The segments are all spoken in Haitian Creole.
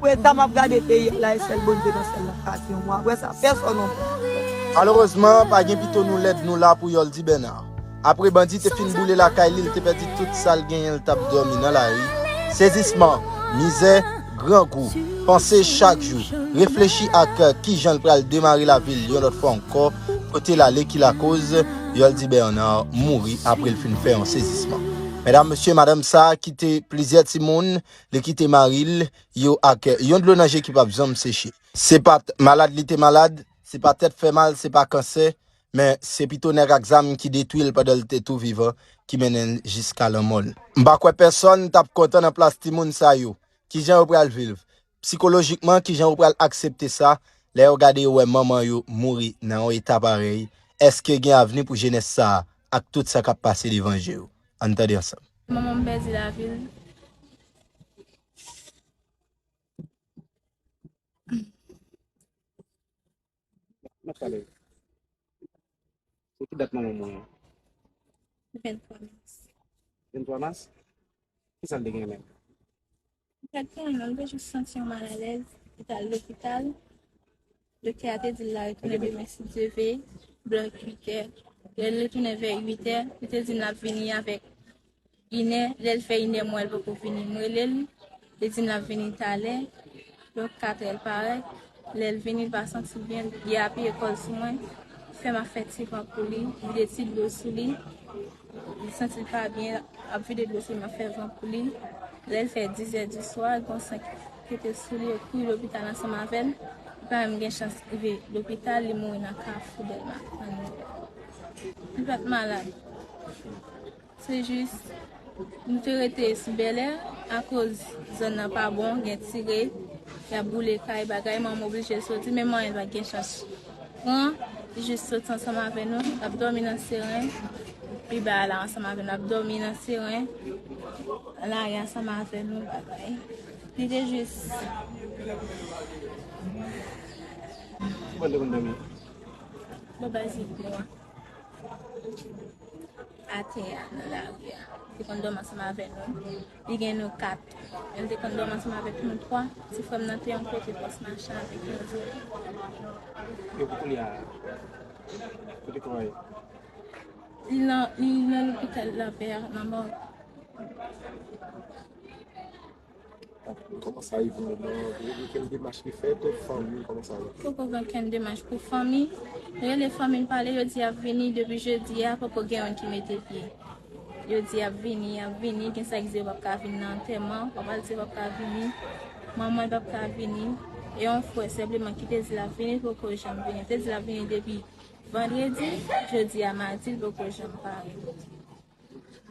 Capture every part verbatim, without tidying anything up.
Pou eta m ap gade peyi a la, e sèl Bondye nan syèl la ka di yon mo. Apre sa, pèsonn ankò. Malerezman, pa gen pito nou lèd nou la pou Yoldy Bernard. Apre bandi te fin boule lakay li, li te pèdi tout sa l genyen, l t ap dòmi nan lari. Sezisman, mizè, grangou, panse chak jou, reflechi ak kijan l pral demare lavi l yon lòt fwa ankò, kote l ale ki lakoz Yoldy Bernard mouri apre l fin fè yon sezisman. Medam, mesye, madanm sa a kite plizyè timoun, li kite mari l, yo ak yon dlo nan je ki p ap janm seche. Se pa t malad li te malad, se pa tèt fè mal, se pa kansè, men se pito nèg ak zam ki detwi l pandan l te tou vivan ki mennen l jiska lanmò l. M pa kwè pèsonn t ap kontan nan plas timoun sa yo. Kijan yo pral viv? Sikolojikman, kijan yo pral aksepte sa lè yo gade yo wè manman yo mouri nan yon eta parèy? Èske gen avni pou jenès sa a ak tout sa k ap pase devan je yo? Ann tande ansanm. Manman m pèdi lavi l. M ap pale. Se ki dat manman w mouri an? Venntwa mas. Venntwa mas? Kisa l te gen menm? Li pa t gen anyen, li te jis santi yon malalèz. Li t al lopital. Doktè a te di l l a retounen demen si Dye vle, bò uit è. Lè l retounen vè uit è, li te di m l ap vini avèk inè, lè l fè inè m wè l poko vini, m rele l, li di m l ap vini talè, donk kat è l parèt, lè l vini l pa santi l byen, li apiye kò l sou mwen, fè m ap fè ti van pou li, vide ti dlo sou li, li santi l pa byen, ap vide dlo sou li, m ap fè van pou li, lè l fè diz è di swa, gen yon san ki te sou li, yo kouri lopital ansanm avè l, li pa menm gen chans rive lopital, li mouri nan Kafou Dèlma, nan Nouvèl. Li pa t malad. Se jis, nou te rete sou Bèlè, akoz zòn nan pa bon, gen tire, y ap boule kay, bagay, manman oblije soti, men manman pa t gen chans pran, li jis soti ansanm avè nou, l ap dòmi nan Seren, li bay la ansanm avè nou, l ap dòmi nan Seren, nan lari ansanm avè nou, bagay. Li te jis. Ki bò l te konn dòmi? Bò bazik nou an. Atè a, nan lari a. Li te konn dòmi ansanm avè nou. Li gen nou kat. Li te konn dòmi ansanm avèk nou twa. Ti frè m nan te yon kote pòs machan avèk yon zye. Yo pou kounye a, kote kò a ye? Li nan, li nan lopital Lapè a, nan mòg. Kòman sa rive moman an? Gen okenn demach ki fèt, fanmi, kòman sa ye? Poko gen okenn demach pou fanmi. Rele fanmi n pale, yo di y ap vini depi jedi a, poko gen youn ki mete pye. Yo di y ap vini, y ap vini, gen sa ki di yo p ap ka vin nan antèman, papa l di yo p ap ka vini, manman l p ap ka vini, e yon frè senpleman ki te di l ap vini, poko janm vini. Te di l ap vini depi vandredi, jodi a madi, l poko janm pare.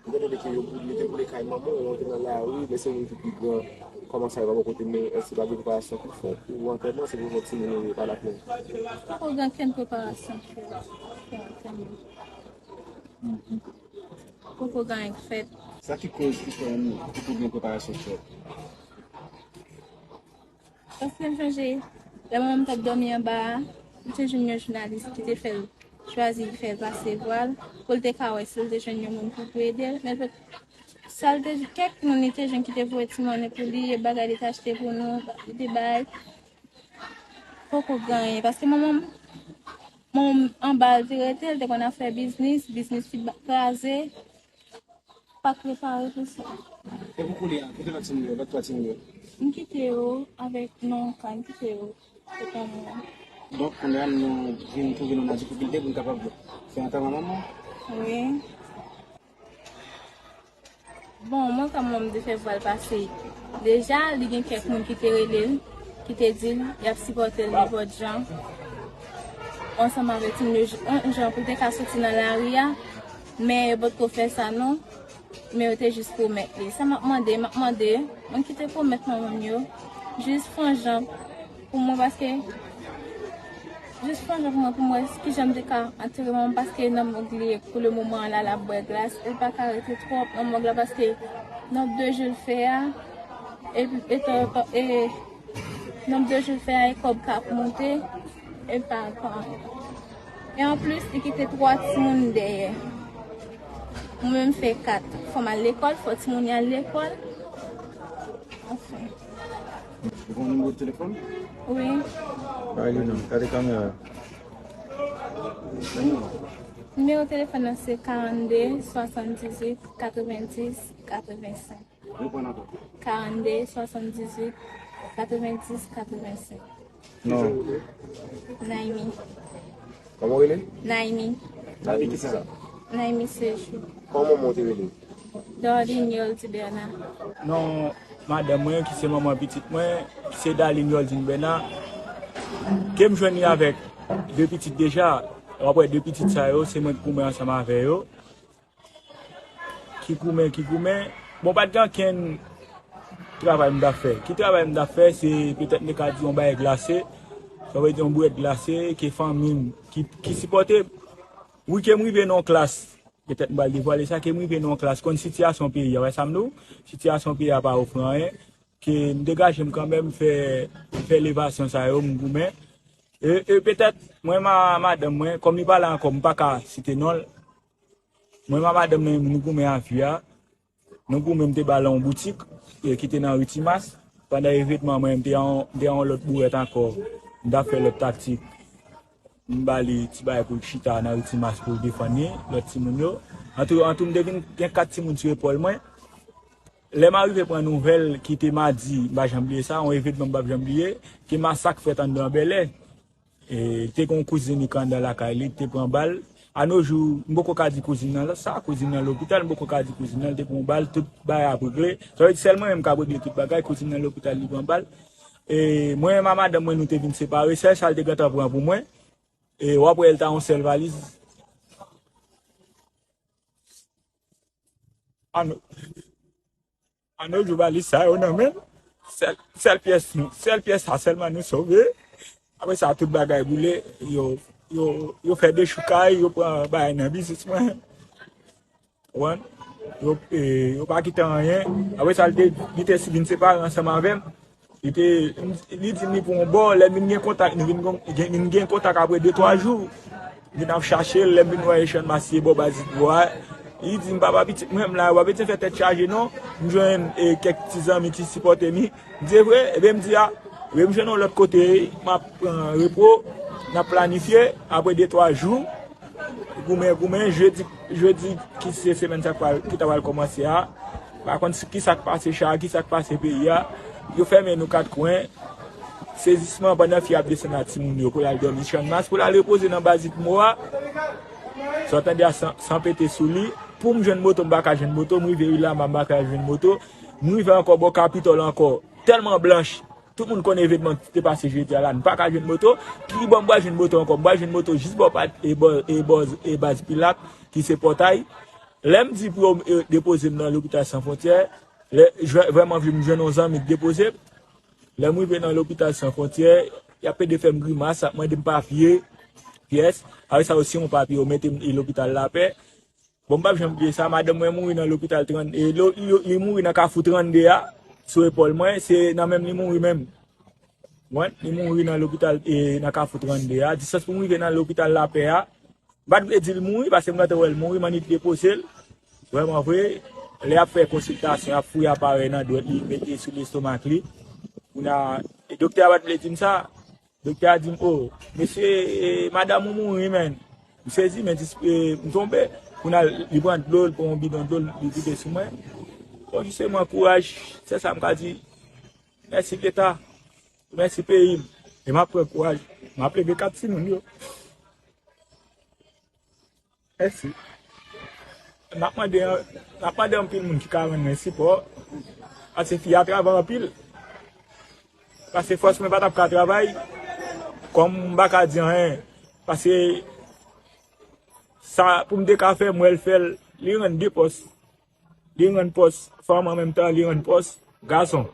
Ou konnen de ke yo pou mete pou li kay manman w, ou te nan lari, men se moun ki pi gran. Kòman sa yo pa bò kote, men èske pa gen preparasyon ki fèt pou antèman, se pou fè timoun yo pa la plen? Poko gen kenn preparasyon ki fèt pou antèman. Poko gen anyen ki fèt. Sa ki koz ki fè nou poko gen preparasyon ki fèt? Paske m chonje, lè manman m t ap dòmi anba a, m te jwenn yon jounalis ki te fè l chwazi fè l pase vwa l, pou l te ka wè si l te jwenn yon moun pou, pou ede l. Men l pa t, sa l te, kèk moun li te jwenn ki te voye ti monnen pou li, e bagay li te achte pou nou, li te bay. Poko gen anyen, paske manman m, manman m anba l te rete, l te konn ap fè biznis, biznis li ba-, kraze. Pa prepare pou sa. E pou kounye a, kote lòt timoun yo, lòt twa timoun yo? M kite yo avèk non, ka m kite yo. Se pa mwen. Donk, kounye a, nou vin twouve nou nan difikilte pou n kapab fè antèman manman? Wi. Bon, mwen, kòman m te fè vwa l pase? Deja, li gen kèk moun ki te rele l, ki te di l y ap sipòte l nenpòt jan. Ansanm avèk timoun yo, yon jan pou l te ka soti nan lari a, men yo potko fè sa non. Men yo te jis pwomèt li. Sa m ap mande, m ap mande moun ki te pwomèt manman m yo, jis fè yon jan pou mwen, paske, jis fè yon jan pou mwen, pou mwen, kijan m te ka antere manman m, paske nan mòg li ye pou le moman an la, l ap bwè glas, li pa ka rete twòp nan mòg la, paske nonb de jou l fè a, epi, etan, e, nonb de jou l fè a, e kòb k ap monte, e pa, pa. E anplis, li kite twa timoun dèyè. Mwen menm fè kat. Fò m al lekòl, fò timoun yo al lekòl. Anfen. Ou gen yon nimewo telefòn? Wi. Bay li non, gade kamera. Nimewo telefòn nan se karannde swasanndizuit katrevenndis katrevensenk. Reponn ankò. Karannde swasanndizuit katrevenndis katrevensenk. Non. Naimi. Kòman w rele? Naimi. Naimi kisa? Naimi Sejou. Kòman manman w te rele? Dorline Yoldy Bernard. Non madanm mwen ki se manman pitit mwen, ki se Darline Yoldine Bernard, ke m jwenn li avèk de pitit deja. W ap wè de pitit sa yo, se mwen ki goumen ansanm avè yo. Ki goumen, ki goumen. Bon, pa t gen ankenn travay m t ap fè. Ki travay m t ap fè, se petèt m te ka di yon bagay glase. Sa vle di yon bwèt glase, ke fanmi m, ki, ki sipòte m. Wi, ke m rive nan yon klas, petèt m pral devwale sa, ke m rive nan yon klas, konn sitiyasyon peyi a, wè sa m di w? Sitiyasyon peyi a pa ofri anyen, ke m degaje m kanmenm, fè, fè levasyon sa yo, m goumen. E, e petèt, mwen, ma, madanm mwen, kòm li pa la ankò, m pa ka site non l. Mwen, ma, madanm nan, nou goumen a vi a. Nou goumen, m te ba l yon boutik, e, ki te nan ri Timas. Pandan evènman mwen, m te an, m te an yon lòt bourèt ankò. M t ap fè lòt taktik. M ba li ti bagay pou l chita nan ri Timas pou l defann li, lòt timoun yo. Antou, antou, m te vin gen kat timoun sou epòl mwen. Lè m arive pran nouvèl ki te madi, m pa janm bliye sa, yon evènman m p ap janm bliye, ke masak fèt anndan Bèlè. E, te gen yon kouzin li k anndan lakay li, te pran bal. Anojou, m poko ka di kouzin nan sa, kouzin nan lopital, m poko ka di kouzin nan, li te pran bal, tout bagay ap regle. Sa vle di sèl mwen menm k ap regle tout bagay, kouzin nan lopital, li pran bal. E, mwen menm a madanm mwen, nou te vin separe, sèl sa l te gentan pran pou mwen. E, w ap wè l ta yon sèl valiz. Ano, Anojou valiz sa yo nan men l. Sèl, sèl pyès nou, sèl pyès sa sèlman nou sove. Apre sa, tout bagay boule. Yo, yo, yo fè dechoukay, yo pran bagay nan biznis mwen. Ou konprann? Yo, e, yo pa kite anyen. Apre sa, li te, li te vin separe ansanm avè m. Li te, li di m li pou yon bò, lè m vin gen kontak, nou vin gen, vin gen kontak apre de, twa jou. M vin ap chache l, lè m vin wè Echann Masiye bò Bazit Bwa. Li di m, papa pitit mwen, m la, w ap bezwen fè tèt chaje non. M jwenn, e, kèk ti zanmi ki sipòte m. M di, e vre? Ebyen, m di, a, ebyen, m jwenn yon lòt kote, m ap pran repo, n ap planifye, apre de, twa jou, goumen, goumen, jedi, jedi ki se semèn sa k pral, ki ta pral kòmanse a. Pa konn si, ki sa k pase Chara, ki sa k pase peyi a. Yo fèmen nou kat kwen. Sezisman pandan fi ap desann ak timoun yo pou l al dòmi Channmas, pou l al repoze nan Bazit Mwa. Sa w tande a san, san pete sou li. Pou m jwenn moto, m pa ka jwenn moto. M rive Ri Lama, m pa ka jwenn moto. M rive ankò bò Kapitòl ankò. Tèlman blanch. Tout moun konn evènman ki te pase jedi a la. M pa ka jwenn moto. Ki bò m pral jwenn moto ankò? M pral jwenn moto jis bò pa, e bò, e bò, e Baz Pilat, ki se Pòtay. Lè m di pou yo, e, depoze m nan Lopital San Fwontyè, lè, jwè-, vrèman vle m jwenn yon zanmi k depoze m. Lè m rive nan Lopital San Fwontyè, y ap pede fè m grimas, ap mande m papye, pyès. Apre sa, yo siyen yon papye, yo mete m e Lopital Lapè. Bon, m p ap janm bliye sa, madanm mwen mouri nan Lopital trannde, e lo-, yo, li mouri nan Kafou trannde a, sou epòl mwen, se nan menm li mouri menm. Mwen, li mouri nan lopital, e, nan Kafou trannde a. Distans pou m rive nan Lopital Lapè a, m pa t vle di l mouri, paske m gentan wè l mouri, m annik depoze l. Vrèman vre, lè y ap fè konsiltasyon, y ap fouye aparèy nan dwèt li, mete sou lestomak li. Kounye a, e doktè a pa t vle di m sa. Doktè a di m, o, mesye, e, madanm ou mouri, men. M sezi, men, dis-, e, m tonbe. Kounye a, li pran dlo, li pran yon bidon dlo, li vide sou mwen. Bon, jis mwen kouraj, se sa m ka di. Mèsi Leta, mèsi peyi m. E m ap pran kouraj, m ap leve kat timoun yo. Mèsi. N ap mande, n ap mande anpil moun ki ka rann mwen sipò. Paske fi a travay anpil. Paske fòs mwen pa t ap ka travay. Kòm m pa ka di anyen. Paske sa pou m te ka fè, m wè l fè l. Li rann de pòs. Li rann pòs fanm an menm tan, li rann pòs gason.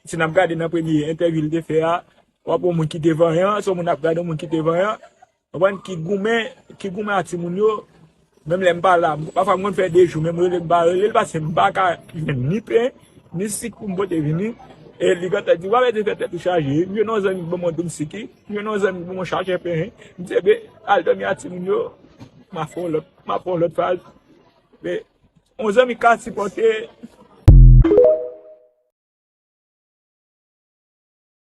Si n ap gade nan premye entèvyou li te fè a, w ap wè yon moun ki te vanyan, se yon moun ap gade yon moun ki te vanyan. Konprann? Ki goumen, ki goumen ak timoun yo. Menm lè m pa la, pafwa m konn fè de jou, men m rele, m pa rele l, paske m pa ka jwenn ni pen, ni sik pou m pote vini. E li gentan di, w ap ede fè tèt ou chaje. M jwenn yon zanmi k ban m yon doum sik, m jwenn yon zanmi k ban m yon chajè pen. M di, ebe, al dòmi ak timoun yo, m ap fè yon lòt, m ap fè yon lòt faz. Men, yon zanmi ka sipòte,